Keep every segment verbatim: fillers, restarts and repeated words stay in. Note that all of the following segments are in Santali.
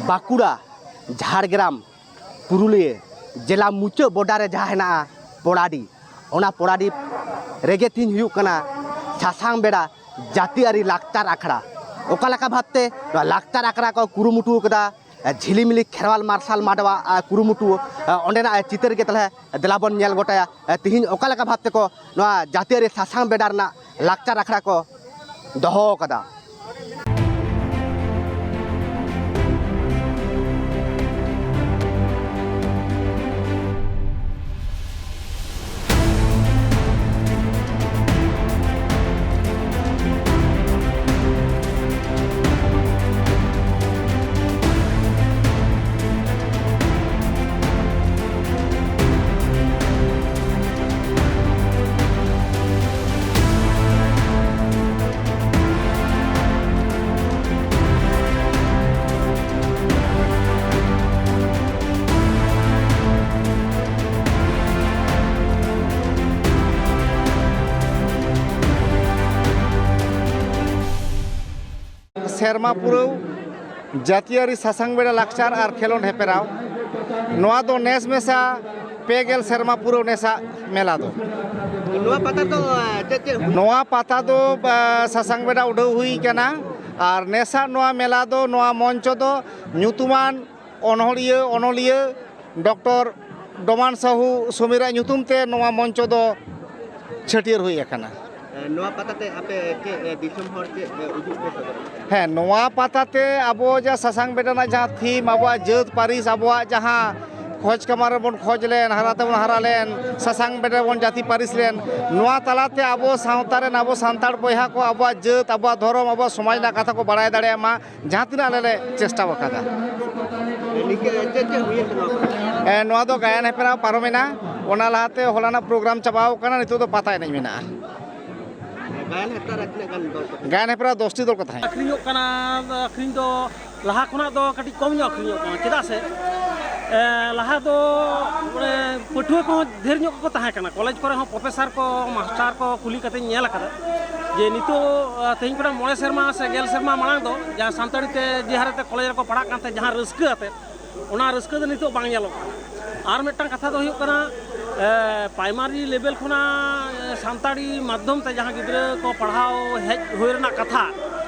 ᱵᱟᱸᱠᱩᱲᱟ, ᱡᱷᱟᱲᱜᱨᱟᱢ, ᱯᱩᱨᱩᱞᱤᱭᱟᱹ ᱡᱮᱞᱟ ᱢᱩᱪᱟᱹᱫ ᱵᱚᱰᱟᱨ ᱨᱮ ᱡᱟᱦᱟᱸ ᱦᱮᱱᱟᱜᱼᱟ ᱯᱚᱲᱟᱰᱤ, ᱚᱱᱟ ᱯᱚᱲᱟᱰᱤ ᱨᱮᱜᱮ ᱛᱤᱧ ᱦᱩᱭᱩᱜ ᱠᱟᱱᱟ ᱥᱟᱥᱟᱝ ᱵᱮᱰᱟ ᱡᱟᱹᱛᱤᱭᱟᱹᱨᱤ ᱞᱟᱠᱪᱟᱨ ᱟᱠᱷᱲᱟ᱾ ᱚᱠᱟ ᱞᱮᱠᱟ ᱵᱷᱟᱵᱽᱛᱮ ᱱᱚᱣᱟ ᱞᱟᱠᱪᱟᱨ ᱟᱠᱷᱲᱟ ᱠᱚ ᱠᱩᱨᱩᱢᱩᱴᱩ ᱟᱠᱟᱫᱟ, ᱡᱷᱤᱞᱤᱢᱤᱞᱤ ᱠᱷᱮᱨᱣᱟᱞ ᱢᱟᱨᱥᱟᱞ ᱢᱟᱰᱣᱟ ᱟᱜ ᱠᱩᱨᱩᱢᱩᱴᱩ, ᱚᱸᱰᱮᱱᱟᱜ ᱪᱤᱛᱟᱹᱨ ᱜᱮ ᱛᱟᱦᱞᱮ ᱫᱮᱞᱟ ᱵᱚᱱ ᱧᱮᱞ ᱜᱚᱴᱟᱭᱟ᱾ ᱛᱤᱦᱤᱧ ᱚᱠᱟ ᱞᱮᱠᱟ ᱵᱷᱟᱵᱽ ᱛᱮᱠᱚ ᱱᱚᱣᱟ ᱡᱟᱹᱛᱤᱭᱟᱹᱨᱤ ᱥᱟᱥᱟᱝ ᱵᱮᱰᱟ ᱨᱮᱱᱟᱜ ᱞᱟᱠᱪᱟᱨ ᱟᱠᱷᱲᱟ ᱠᱚ ᱫᱚᱦᱚ ᱟᱠᱟᱫᱟ᱾ ᱥᱮᱨᱢᱟ ᱯᱩᱨᱟᱹᱣ ᱡᱟᱹᱛᱤᱭᱟᱹᱨᱤ ᱥᱟᱥᱟᱝ ᱵᱮᱲᱟ ᱞᱟᱠᱪᱟᱨ ᱟᱨ ᱠᱷᱮᱞᱳᱸᱰ ᱦᱮᱯᱨᱟᱣ᱾ ᱱᱚᱣᱟ ᱫᱚ ᱱᱮᱥ ᱢᱮᱥᱟ ᱯᱮ ᱜᱮᱞ ᱥᱮᱨᱢᱟ ᱯᱩᱨᱟᱹᱣ ᱱᱮᱥᱟᱜ ᱢᱮᱞᱟ ᱫᱚ᱾ ᱱᱚᱣᱟ ᱯᱟᱛᱟ ᱫᱚ, ᱟᱸ, ᱪᱮᱫ ᱪᱮᱫ ᱦᱩᱭᱩᱜᱼᱟ? ᱱᱚᱣᱟ ᱯᱟᱛᱟ ᱫᱚ, ᱟᱸ, ᱥᱟᱥᱟᱝ ᱵᱮᱰᱟ ᱩᱰᱷᱟᱹᱣ ᱦᱩᱭ ᱠᱟᱱᱟ᱾ ᱟᱨ ᱱᱮᱥᱟᱜ ᱱᱚᱣᱟ ᱢᱮᱞᱟ ᱫᱚ, ᱱᱚᱣᱟ ᱢᱚᱧᱪᱚ ᱫᱚ ᱧᱩᱛᱩᱢᱟᱱ ᱚᱱᱚᱲᱦᱤᱭᱟᱹ, ᱚᱱᱚᱞᱤᱭᱟᱹ ᱰᱚᱠᱴᱚᱨ ᱰᱚᱢᱟᱱ ᱥᱟᱦᱩ ᱥᱚᱢᱤᱨᱟᱜ ᱧᱩᱛᱩᱢ ᱛᱮ ᱱᱚᱣᱟ ᱢᱚᱧᱪᱚ ᱫᱚ ᱪᱷᱟᱹᱴᱭᱟᱹᱨ ᱦᱩᱭ ᱟᱠᱟᱱᱟ᱾ ᱱᱚᱣᱟ ᱯᱟᱛᱟ ᱛᱮ ᱟᱯᱮ ᱪᱮᱫ, ᱮ, ᱫᱤᱥᱚᱢ ᱦᱚᱲ ᱪᱮᱫ, ᱮ, ᱩᱫᱩᱜ ᱯᱮ ᱥᱚᱫᱚᱨᱟ? ᱦᱮᱸ, ᱱᱚᱣᱟ ᱯᱟᱛᱟ ᱛᱮ ᱟᱵᱚ ᱡᱟ ᱥᱟᱥᱟᱝ ᱵᱮᱰᱟ ᱨᱮᱱᱟᱜ ᱡᱟᱦᱟᱸ ᱛᱷᱤᱢ, ᱟᱵᱚᱣᱟᱜ ᱡᱟᱹᱛ ᱯᱟᱹᱨᱤᱥ, ᱟᱵᱚᱣᱟᱜ ᱡᱟᱦᱟᱸ ᱠᱷᱚᱡᱽ ᱠᱟᱢᱟᱱ ᱨᱮᱵᱚᱱ ᱠᱷᱚᱡᱽ ᱞᱮᱱ, ᱦᱟᱨᱟ ᱛᱮᱵᱚᱱ ᱦᱟᱨᱟ ᱞᱮᱱ, ᱥᱟᱥᱟᱝ ᱵᱮᱰᱟ ᱨᱮᱵᱚᱱ ᱡᱟᱹᱛᱤ ᱯᱟᱹᱨᱤᱥ ᱞᱮᱱ, ᱱᱚᱣᱟ ᱛᱟᱞᱟᱛᱮ ᱟᱵᱚ ᱥᱟᱶᱛᱟ ᱨᱮᱱ ᱟᱵᱚ ᱥᱟᱱᱛᱟᱲ ᱵᱚᱭᱦᱟ ᱠᱚ ᱟᱵᱚᱣᱟᱜ ᱡᱟᱹᱛ, ᱟᱵᱚᱣᱟᱜ ᱫᱷᱚᱨᱚᱢ, ᱟᱵᱚᱣᱟᱜ ᱥᱚᱢᱟᱡᱽ ᱨᱮᱱᱟᱜ ᱠᱟᱛᱷᱟ ᱠᱚ ᱵᱟᱲᱟᱭ ᱫᱟᱲᱮᱭᱟᱜ ᱢᱟ᱾ ᱡᱟᱦᱟᱸ ᱛᱤᱱᱟᱹᱜ ᱟᱞᱮ ᱞᱮ ᱪᱮᱥᱴᱟ ᱟᱠᱟᱫᱟ᱾ ᱱᱤᱝᱠᱟᱹ ᱪᱮᱫ ᱪᱮᱫ ᱦᱩᱭᱮᱱ ᱛᱟᱢᱟ? ᱮ, ᱱᱚᱣᱟ ᱫᱚ ᱜᱟᱭᱟᱱ ᱦᱮᱯᱨᱟᱣ ᱯᱟᱨᱚᱢᱮᱱᱟ, ᱚᱱᱟ ᱞᱟᱦᱟᱛᱮ ᱦᱚᱞᱟᱱᱟᱜ ᱯᱨᱳᱜᱨᱟᱢ ᱪᱟᱵᱟᱣ ᱟᱠᱟᱱᱟ, ᱱᱤᱛᱚᱜ ᱫᱚ ᱯᱟᱛᱟ ᱮᱱᱮᱡ ᱢᱮᱱᱟᱜᱼᱟ᱾ ᱜᱟᱭᱟᱱ ᱦᱮᱯᱨᱟᱣ ᱨᱮ ᱛᱤᱱᱟᱹᱜ ᱜᱟᱱ ᱫᱚᱞ ᱠᱚ ᱛᱟᱦᱮᱸ ᱠᱟᱱᱟ? ᱜᱟᱭᱟᱱ ᱦᱮᱯᱨᱟᱣ ᱫᱚᱥᱴᱤ ᱫᱚᱞ ᱠᱚ ᱛᱟᱦᱮᱸ ᱠᱟᱱᱟ᱾ ᱟᱹᱠᱷᱨᱤᱧᱚᱜ ᱠᱟᱱᱟ, ᱟᱹᱠᱷᱨᱤᱧ ᱫᱚ ᱞᱟᱦᱟ ᱠᱷᱚᱱᱟᱜ ᱫᱚ ᱠᱟᱹᱴᱤᱡ ᱠᱚᱢ ᱧᱚᱜ ᱟᱹᱠᱷᱨᱤᱧᱚᱜ ᱠᱟᱱᱟ, ᱪᱮᱫᱟᱜ ᱥᱮ, ᱮ, ᱞᱟᱦᱟ ᱫᱚ ᱢᱟᱱᱮ ᱯᱟᱹᱴᱷᱩᱣᱟᱹ ᱠᱚᱦᱚᱸ ᱰᱷᱮᱨ ᱧᱚᱜ ᱜᱮᱠᱚ ᱛᱟᱦᱮᱸ ᱠᱟᱱᱟ, ᱠᱚᱞᱮᱡᱽ ᱠᱚᱨᱮ ᱦᱚᱸ ᱯᱨᱚᱯᱷᱮᱥᱟᱨ ᱠᱚ, ᱢᱟᱥᱴᱟᱨ ᱠᱚ ᱠᱩᱞᱤ ᱠᱟᱛᱮᱧ ᱧᱮᱞ ᱟᱠᱟᱫᱟ᱾ ᱡᱮ ᱱᱤᱛᱚᱜ, ᱟ, ᱛᱮᱦᱮᱧ ᱠᱷᱚᱱᱟᱜ ᱢᱚᱬᱮ ᱥᱮᱨᱢᱟ ᱥᱮ ᱜᱮᱞ ᱥᱮᱨᱢᱟ ᱢᱟᱲᱟᱝ ᱫᱚ ᱡᱟᱦᱟᱸ ᱥᱟᱱᱛᱟᱲᱤ ᱛᱮ ᱡᱮ ᱦᱟᱨᱮ ᱛᱮ ᱠᱚᱞᱮᱡᱽ ᱨᱮᱠᱚ ᱯᱟᱲᱦᱟᱜ ᱠᱟᱱ ᱛᱟᱦᱮᱸᱫ, ᱡᱟᱦᱟᱸ ᱨᱟᱹᱥᱠᱟᱹ ᱟᱛᱮᱫ, ᱚᱱᱟ ᱨᱟᱹᱥᱠᱟᱹ ᱫᱚ ᱱᱤᱛᱚᱜ ᱵᱟᱝ ᱧᱮᱞᱚᱜ ᱠᱟᱱᱟ᱾ ᱟᱨ ᱢᱤᱫᱴᱟᱝ ᱠᱟᱛᱷᱟ ᱫᱚ ᱦᱩᱭᱩᱜ ᱠᱟᱱᱟ, ᱮ, ᱯᱨᱟᱭᱢᱟᱨᱤ ᱞᱮᱵᱮᱞ ᱠᱷᱚᱱᱟᱜ, ᱮ, ᱥᱟᱱᱛᱟᱲᱤ ᱢᱟᱫᱽᱫᱷᱚᱢ ᱛᱮ ᱡᱟᱦᱟᱸ ᱜᱤᱫᱽᱨᱟᱹ ᱠᱚ ᱯᱟᱲᱦᱟᱣ ᱦᱮᱡ ᱦᱩᱭ ᱨᱮᱱᱟᱜ ᱠᱟᱛᱷᱟ,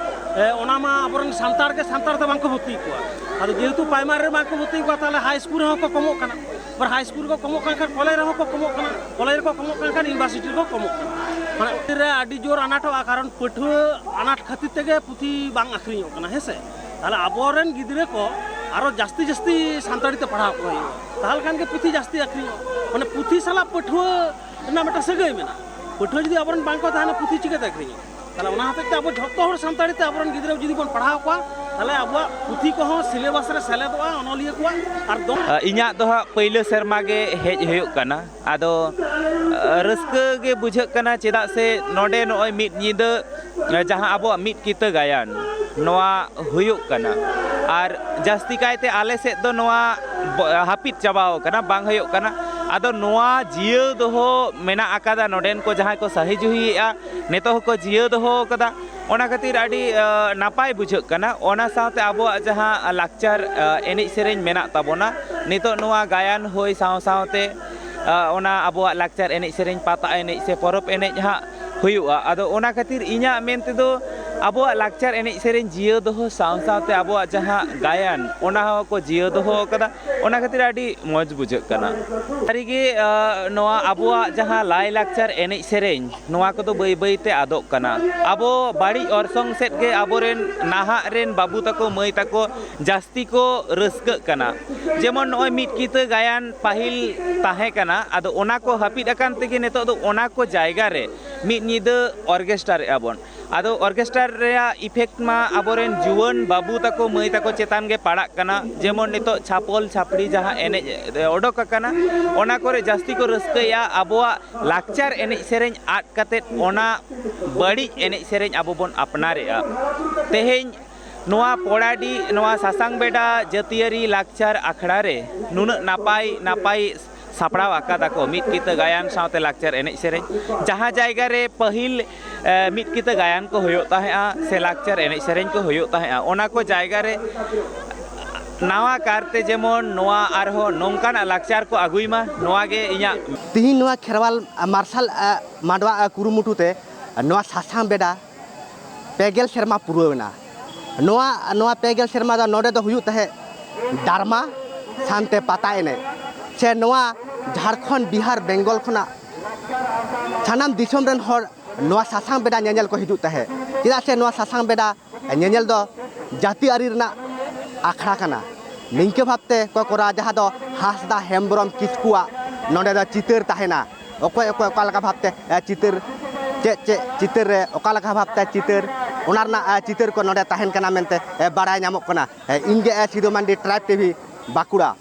ᱮ, ᱚᱱᱟ ᱢᱟ ᱟᱵᱚᱨᱮᱱ ᱥᱟᱱᱛᱟᱲ ᱜᱮ ᱥᱟᱱᱛᱟᱲ ᱛᱮ ᱵᱟᱝᱠᱚ ᱵᱷᱚᱨᱛᱤᱭᱮᱫ ᱠᱚᱣᱟ᱾ ᱟᱫᱚ ᱡᱮᱦᱮᱛᱩ ᱯᱨᱟᱭᱢᱟᱨᱤ ᱨᱮ ᱵᱟᱝᱠᱚ ᱵᱷᱚᱨᱛᱤᱭᱮᱫ ᱠᱚᱣᱟ, ᱛᱟᱦᱚᱞᱮ ᱦᱟᱭ ᱥᱠᱩᱞ ᱨᱮᱦᱚᱸ ᱠᱚ ᱠᱚᱢᱚᱜ ᱠᱟᱱᱟ᱾ ᱟᱵᱟᱨ ᱦᱟᱭ ᱥᱠᱩᱞ ᱨᱮᱠᱚ ᱠᱚᱢᱚᱜ ᱠᱟᱱ ᱠᱷᱟᱱ ᱠᱚᱞᱮᱡᱽ ᱨᱮᱦᱚᱸ ᱠᱚ ᱠᱚᱢᱚᱜ ᱠᱟᱱᱟ, ᱠᱚᱞᱮᱡᱽ ᱨᱮᱠᱚ ᱠᱚᱢᱚᱜ ᱠᱟᱱ ᱠᱷᱟᱱ ᱤᱭᱩᱱᱤᱵᱷᱟᱨᱥᱤᱴᱤ ᱨᱮᱠᱚ ᱠᱚᱢᱚᱜ ᱠᱟᱱᱟ᱾ ᱢᱟᱱᱮ ᱚᱱᱛᱮ ᱨᱮ ᱟᱹᱰᱤ ᱡᱳᱨ ᱟᱱᱟᱴᱚᱜᱼᱟ, ᱠᱟᱨᱚᱱ ᱯᱟᱹᱴᱷᱩᱣᱟᱹ ᱟᱱᱟᱴ ᱠᱷᱟᱹᱛᱤᱨ ᱛᱮᱜᱮ ᱯᱩᱛᱷᱤ ᱵᱟᱝ ᱟᱹᱠᱷᱨᱤᱧᱚᱜ ᱠᱟᱱᱟ, ᱦᱮᱸ ᱥᱮ? ᱛᱟᱦᱚᱞᱮ ᱟᱵᱚᱨᱮᱱ ᱜᱤᱫᱽᱨᱟᱹ ᱠᱚ ᱟᱨᱚ ᱡᱟᱹᱥᱛᱤ ᱡᱟᱹᱥᱛᱤ ᱥᱟᱱᱛᱟᱲᱤ ᱛᱮ ᱯᱟᱲᱦᱟᱣ ᱠᱚ ᱦᱩᱭᱩᱜᱼᱟ, ᱛᱟᱦᱚᱞᱮ ᱠᱷᱟᱱ ᱜᱮ ᱯᱩᱛᱷᱤ ᱡᱟᱹᱥᱛᱤ ᱟᱹᱠᱷᱨᱤᱧᱚᱜᱼᱟ᱾ ᱢᱟᱱᱮ ᱯᱩᱛᱷᱤ ᱥᱟᱞᱟᱜ ᱯᱟᱹᱴᱷᱩᱣᱟᱹ ᱨᱮᱱᱟᱜ ᱢᱤᱫᱴᱟᱝ ᱥᱟᱹᱜᱟᱹᱭ ᱢᱮᱱᱟᱜᱼᱟ᱾ ᱯᱟᱹᱴᱷᱩᱣᱟᱹ ᱡᱩᱫᱤ ᱟᱵᱚᱨᱮᱱ ᱵᱟᱝ ᱠᱚ ᱛᱟᱦᱮᱱᱟ, ᱯᱩᱛᱷᱤ ᱪᱤᱠᱟᱹᱛᱮ ᱟᱹᱠᱷᱨᱤᱧᱚᱜᱼᱟ? ᱛᱟᱦᱚᱞᱮ ᱚᱱᱟ ᱦᱚᱛᱮᱡ ᱛᱮ ᱟᱵᱚ ᱡᱷᱚᱛᱚ ᱦᱚᱲ ᱥᱟᱱᱛᱟᱲᱤ ᱛᱮ ᱟᱵᱚᱨᱮᱱ ᱜᱤᱫᱽᱨᱟᱹ ᱡᱩᱫᱤ ᱵᱚᱱ ᱯᱟᱲᱦᱟᱣ ᱠᱚᱣᱟ, ᱛᱟᱦᱚᱞᱮ ᱟᱵᱚᱣᱟᱜ ᱯᱩᱛᱷᱤ ᱠᱚᱦᱚᱸ ᱥᱤᱞᱮᱵᱟᱥ ᱨᱮ ᱥᱮᱞᱮᱫᱚᱜᱼᱟ ᱚᱱᱚᱞᱤᱭᱟᱹ ᱠᱚᱣᱟᱜ᱾ ᱟᱨ ᱫᱚ ᱟ, ᱤᱧᱟᱹᱜ ᱫᱚ ᱦᱟᱸᱜ ᱯᱟᱹᱭᱞᱟᱹ ᱥᱮᱨᱢᱟ ᱜᱮ ᱦᱮᱡ ᱦᱩᱭᱩᱜ ᱠᱟᱱᱟ᱾ ᱟᱫᱚ, ᱟ, ᱨᱟᱹᱥᱠᱟᱹ ᱜᱮ ᱵᱩᱡᱷᱟᱹᱜ ᱠᱟᱱᱟ, ᱪᱮᱫᱟᱜ ᱥᱮ ᱱᱚᱰᱮ ᱱᱚᱜᱼᱚᱭ ᱢᱤᱫ ᱧᱤᱫᱟᱹ, ᱟ, ᱡᱟᱦᱟᱸ ᱟᱵᱚᱣᱟᱜ ᱢᱤᱫ ᱠᱤᱛᱟᱹ ᱜᱟᱭᱟᱱ, ᱱᱚᱣᱟ ᱦᱩᱭᱩᱜ ᱠᱟᱱᱟ᱾ ᱟᱨ ᱡᱟᱹᱥᱛᱤ ᱠᱟᱭᱛᱮ ᱟᱞᱮ ᱥᱮᱫ ᱫᱚ ᱱᱚᱣᱟ ᱵᱚ-, ᱦᱟᱹᱯᱤᱫ ᱪᱟᱵᱟᱣ ᱠᱟᱱᱟ, ᱵᱟᱝ ᱦᱩᱭᱩᱜ ᱠᱟᱱᱟ᱾ ᱟᱫᱚ ᱱᱚᱣᱟ ᱡᱤᱭᱟᱹᱣ ᱫᱚᱦᱚ ᱢᱮᱱᱟᱜ ᱟᱠᱟᱫᱟ, ᱱᱚᱰᱮᱱ ᱠᱚ ᱡᱟᱦᱟᱸᱭ ᱠᱚ ᱥᱟᱹᱦᱤ ᱡᱩᱦᱤᱭᱮᱫᱼᱟ, ᱱᱤᱛᱚᱜ ᱦᱚᱸᱠᱚ ᱡᱤᱭᱟᱹᱣ ᱫᱚᱦᱚ ᱠᱟᱫᱟ᱾ ᱚᱱᱟ ᱠᱷᱟᱹᱛᱤᱨ ᱟᱹᱰᱤ, ᱟ, ᱱᱟᱯᱟᱭ ᱵᱩᱡᱷᱟᱹᱜ ᱠᱟᱱᱟ᱾ ᱚᱱᱟ ᱥᱟᱶᱛᱮ ᱟᱵᱚᱣᱟᱜ ᱡᱟᱦᱟᱸ ᱞᱟᱠᱪᱟᱨ, ᱟ, ᱮᱱᱮᱡ ᱥᱮᱨᱮᱧ ᱢᱮᱱᱟᱜ ᱛᱟᱵᱚᱱᱟ, ᱱᱤᱛᱚᱜ ᱱᱚᱣᱟ ᱜᱟᱭᱟᱱ ᱦᱩᱭ ᱥᱟᱶ ᱥᱟᱶᱛᱮ, ᱟ, ᱚᱱᱟ ᱟᱵᱚᱣᱟᱜ ᱞᱟᱠᱪᱟᱨ ᱮᱱᱮᱡ ᱥᱮᱨᱮᱧ, ᱯᱟᱛᱟ ᱮᱱᱮᱡ ᱥᱮ ᱯᱚᱨᱚᱵᱽ ᱮᱱᱮᱡ ᱦᱟᱸᱜ ᱦᱩᱭᱩᱜᱼᱟ᱾ ᱟᱫᱚ ᱚᱱᱟ ᱠᱷᱟᱹᱛᱤᱨ ᱤᱧᱟᱹᱜ ᱢᱮᱱ ᱛᱮᱫᱚ ᱟᱵᱚᱣᱟᱜ ᱞᱟᱠᱪᱟᱨ ᱮᱱᱮᱡ ᱥᱮᱨᱮᱧ ᱡᱤᱭᱟᱹᱣ ᱫᱚᱦᱚ ᱥᱟᱶ ᱥᱟᱶᱛᱮ ᱟᱵᱚᱣᱟᱜ ᱡᱟᱦᱟᱸ ᱜᱟᱭᱟᱱ, ᱚᱱᱟ ᱦᱚᱸᱠᱚ ᱡᱤᱭᱟᱹᱣ ᱫᱚᱦᱚ ᱠᱟᱫᱟ᱾ ᱚᱱᱟ ᱠᱷᱟᱹᱛᱤᱨ ᱟᱹᱰᱤ ᱢᱚᱡᱽ ᱵᱩᱡᱷᱟᱹᱜ ᱠᱟᱱᱟ᱾ ᱥᱟᱹᱨᱤᱜᱮ, ᱟ, ᱱᱚᱣᱟ ᱟᱵᱚᱣᱟᱜ ᱡᱟᱦᱟᱸ ᱞᱟᱭᱼᱞᱟᱠᱪᱟᱨ ᱮᱱᱮᱡ ᱥᱮᱨᱮᱧ, ᱱᱚᱣᱟ ᱠᱚᱫᱚ ᱵᱟᱹᱭ ᱵᱟᱹᱭ ᱛᱮ ᱟᱫᱚᱜ ᱠᱟᱱᱟ᱾ ᱟᱵᱚ ᱵᱟᱹᱲᱤᱡ ᱚᱨᱥᱚᱝ ᱥᱮᱫ ᱜᱮ ᱟᱵᱚᱨᱮᱱ ᱱᱟᱦᱟᱜ ᱨᱮᱱ ᱵᱟᱹᱵᱩ ᱛᱟᱠᱚ, ᱢᱟᱹᱭ ᱛᱟᱠᱚ ᱡᱟᱹᱥᱛᱤ ᱠᱚ ᱨᱟᱹᱥᱠᱟᱹᱜ ᱠᱟᱱᱟ᱾ ᱡᱮᱢᱚᱱ ᱱᱚᱜᱼᱚᱭ ᱢᱤᱫ ᱠᱤᱛᱟᱹ ᱜᱟᱭᱟᱱ ᱯᱟᱹᱦᱤᱞ ᱛᱟᱦᱮᱸ ᱠᱟᱱᱟ, ᱟᱫᱚ ᱚᱱᱟ ᱠᱚ ᱦᱟᱹᱯᱤᱫ ᱟᱠᱟᱱ ᱛᱮᱜᱮ ᱱᱤᱛᱚᱜ ᱫᱚ ᱚᱱᱟ ᱠᱚ ᱡᱟᱭᱜᱟ ᱨᱮ ᱢᱤᱫ ᱧᱤᱫᱟᱹ ᱚᱨᱜᱮᱥᱴᱟᱨᱮᱜᱼᱟ ᱵᱚᱱ᱾ ᱟᱫᱚ ᱚᱨᱜᱮᱥᱴᱟᱨ ᱨᱮᱭᱟᱜ ᱤᱯᱷᱮᱠᱴ ᱢᱟ ᱟᱵᱚᱨᱮᱱ ᱡᱩᱣᱟᱹᱱ ᱵᱟᱹᱵᱩ ᱛᱟᱠᱚ, ᱢᱟᱹᱭ ᱛᱟᱠᱚ ᱪᱮᱛᱟᱱ ᱜᱮ ᱯᱟᱲᱟᱜ ᱠᱟᱱᱟ᱾ ᱡᱮᱢᱚᱱ ᱱᱤᱛᱚᱜ ᱪᱷᱟᱯᱚᱞ ᱪᱷᱟᱯᱲᱤ ᱡᱟᱦᱟᱸ ᱮᱱᱮᱡ ᱚᱰᱚᱠ ᱟᱠᱟᱱᱟ, ᱚᱱᱟ ᱠᱚᱨᱮ ᱡᱟᱹᱥᱛᱤ ᱠᱚ ᱨᱟᱹᱥᱠᱟᱹᱭᱟ᱾ ᱟᱵᱚᱣᱟᱜ ᱞᱟᱠᱪᱟᱨ ᱮᱱᱮᱡ ᱥᱮᱨᱮᱧ ᱟᱫ ᱠᱟᱛᱮᱫ ᱚᱱᱟ ᱵᱟᱹᱲᱤᱡ ᱮᱱᱮᱡ ᱥᱮᱨᱮᱧ ᱟᱵᱚ ᱵᱚᱱ ᱟᱯᱱᱟᱨᱮᱜᱼᱟ᱾ ᱛᱮᱦᱮᱧ ᱱᱚᱣᱟ ᱯᱚᱲᱟᱰᱤ, ᱱᱚᱣᱟ ᱥᱟᱥᱟᱝ ᱵᱮᱰᱟ ᱡᱟᱹᱛᱤᱭᱟᱹᱨᱤ ᱞᱟᱠᱪᱟᱨ ᱟᱠᱷᱲᱟ ᱨᱮ ᱱᱩᱱᱟᱹᱜ ᱱᱟᱯᱟᱭ ᱱᱟᱯᱟᱭ ᱥᱟᱯᱲᱟᱣ ᱟᱠᱟᱫᱟ ᱠᱚ ᱢᱤᱫ ᱠᱤᱛᱟᱹ ᱜᱟᱭᱟᱱ ᱥᱟᱶᱛᱮ ᱞᱟᱠᱪᱟᱨ ᱮᱱᱮᱡ ᱥᱮᱨᱮᱧ, ᱡᱟᱦᱟᱸ ᱡᱟᱭᱜᱟ ᱨᱮ ᱯᱟᱹᱦᱤᱞ ᱮ, ᱢᱤᱫ ᱠᱤᱛᱟᱹ ᱜᱟᱭᱟᱱ ᱠᱚ ᱦᱩᱭᱩᱜ ᱛᱟᱦᱮᱸᱜᱼᱟ ᱥᱮ ᱞᱟᱠᱪᱟᱨ ᱮᱱᱮᱡ ᱥᱮᱨᱮᱧ ᱠᱚ ᱦᱩᱭᱩᱜ ᱛᱟᱦᱮᱸᱜᱼᱟ, ᱚᱱᱟ ᱠᱚ ᱡᱟᱭᱜᱟ ᱨᱮ ᱱᱟᱣᱟ ᱠᱟᱨᱛᱮ ᱡᱮᱢᱚᱱ ᱱᱚᱣᱟ ᱟᱨᱦᱚᱸ ᱱᱚᱝᱠᱟᱱᱟᱜ ᱞᱟᱠᱪᱟᱨ ᱠᱚ ᱟᱹᱜᱩᱭ ᱢᱟ, ᱱᱚᱣᱟ ᱜᱮ ᱤᱧᱟᱹᱜ᱾ ᱛᱤᱦᱤᱧ ᱱᱚᱣᱟ ᱠᱷᱮᱨᱣᱟᱞ ᱢᱟᱨᱥᱟᱞ ᱢᱟᱰᱣᱟ ᱠᱩᱨᱩᱢᱩᱴᱩ ᱛᱮ ᱱᱚᱣᱟ ᱥᱟᱥᱟᱝ ᱵᱮᱰᱟ ᱯᱮ ᱜᱮᱞ ᱥᱮᱨᱢᱟ ᱯᱩᱨᱟᱹᱣ ᱮᱱᱟ᱾ ᱱᱚᱣᱟ, ᱱᱚᱣᱟ ᱯᱮ ᱜᱮᱞ ᱥᱮᱨᱢᱟ ᱫᱚ ᱱᱚᱰᱮ ᱫᱚ ᱦᱩᱭᱩᱜ ᱛᱟᱦᱮᱸᱫ ᱰᱨᱟᱢᱟ, ᱥᱟᱶᱛᱮ ᱯᱟᱛᱟ ᱮᱱᱮᱡ᱾ ᱥᱮ ᱱᱚᱣᱟ ᱡᱷᱟᱲᱠᱷᱚᱸᱰ, ᱵᱤᱦᱟᱨ, ᱵᱮᱝᱜᱚᱞ ᱠᱷᱚᱱᱟᱜ ᱥᱟᱱᱟᱢ ᱫᱤᱥᱚᱢ ᱨᱮᱱ ᱦᱚᱲ ᱱᱚᱣᱟ ᱥᱟᱥᱟᱝ ᱵᱮᱰᱟ ᱧᱮᱧᱮᱞ ᱠᱚ ᱦᱤᱡᱩᱜ ᱛᱟᱦᱮᱸᱫ᱾ ᱪᱮᱫᱟᱜ ᱥᱮ ᱱᱚᱣᱟ ᱥᱟᱥᱟᱝ ᱵᱮᱰᱟ ᱧᱮᱧᱮᱞ ᱫᱚ ᱡᱟᱹᱛᱤ ᱟᱹᱨᱤ ᱨᱮᱱᱟᱜ ᱟᱠᱷᱲᱟ ᱠᱟᱱᱟ᱾ ᱱᱤᱝᱠᱟᱹ ᱵᱷᱟᱵᱽᱛᱮ ᱠᱚ ᱠᱚᱨᱟᱣᱟ, ᱡᱟᱦᱟᱸ ᱫᱚ ᱦᱟᱸᱥᱫᱟ, ᱦᱮᱢᱵᱨᱚᱢ, ᱠᱤᱥᱠᱩᱣᱟᱜ ᱱᱚᱰᱮ ᱫᱚ ᱪᱤᱛᱟᱹᱨ ᱛᱟᱦᱮᱱᱟ᱾ ᱚᱠᱚᱭ ᱚᱠᱚᱭ ᱚᱠᱟ ᱞᱮᱠᱟ ᱵᱷᱟᱵᱽᱛᱮ, ᱮ, ᱪᱤᱛᱟᱹᱨ, ᱪᱮᱫ ᱪᱮᱫ ᱪᱤᱛᱟᱹᱨ ᱨᱮ ᱚᱠᱟ ᱞᱮᱠᱟ ᱵᱷᱟᱵᱽᱛᱮ ᱪᱤᱛᱟᱹᱨ, ᱚᱱᱟ ᱨᱮᱱᱟᱜ, ᱮ, ᱪᱤᱛᱟᱹᱨ ᱠᱚ ᱱᱚᱰᱮ ᱛᱟᱦᱮᱱ ᱠᱟᱱᱟ ᱢᱮᱱᱛᱮ, ᱮ, ᱵᱟᱲᱟᱭ ᱧᱟᱢᱚᱜ ᱠᱟᱱᱟ᱾ ᱮ, ᱤᱧ ᱜᱮ, ᱮ, ᱥᱤᱫᱩ ᱢᱟᱱᱰᱤ, ᱴᱨᱟᱭᱤᱵᱽ ᱴᱤᱵᱷᱤ, ᱵᱟᱸᱠᱩᱲᱟ᱾